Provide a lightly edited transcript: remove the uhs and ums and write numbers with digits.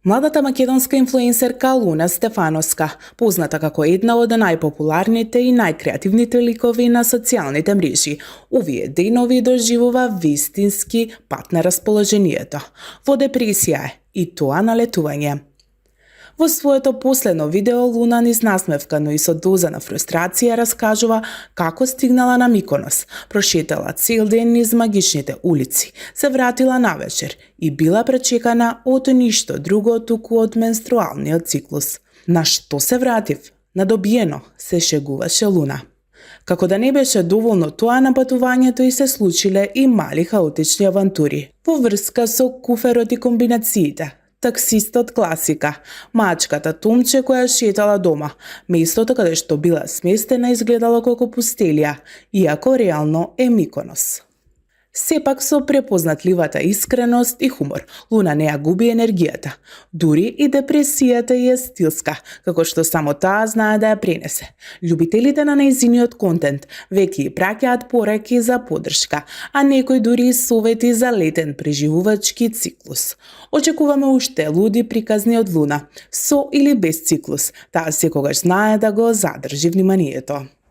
Младата македонска инфлуенсерка Луна Стефановска, позната како една од најпопуларните и најкреативните ликови на социјалните мрежи, овие денови доживува вистински пат на расположението. Во депресија е, и тоа на летување. Во своето последно видео Луна низ насмевка, но и со доза на фрустрација раскажува како стигнала на Миконос, прошетала цел ден низ магичните улици, се вратила навечер и била пречекана од ништо друго туку од менструалниот циклус. На што се вратив? На добиено, се шегуваше Луна. Како да не беше доволно тоа на патувањето и се случиле и мали хаотични авантури во врска со куферот и комбинациите. Таксистот класика, мачката Тумче која шетала дома, местото каде што била сместена изгледало како пустелија, иако реално е Миконос. Сепак со препознатливата искреност и хумор, Луна не ја губи енергијата. Дури и депресијата е стилска, како што само таа знае да ја пренесе. Љубителите на нејзиниот контент веќе и праќаат пораки за поддршка, а некои дури и совети за летен преживувачки циклус. Очекуваме уште луди приказни од Луна, со или без циклус, таа секогаш знае да го задржи вниманието.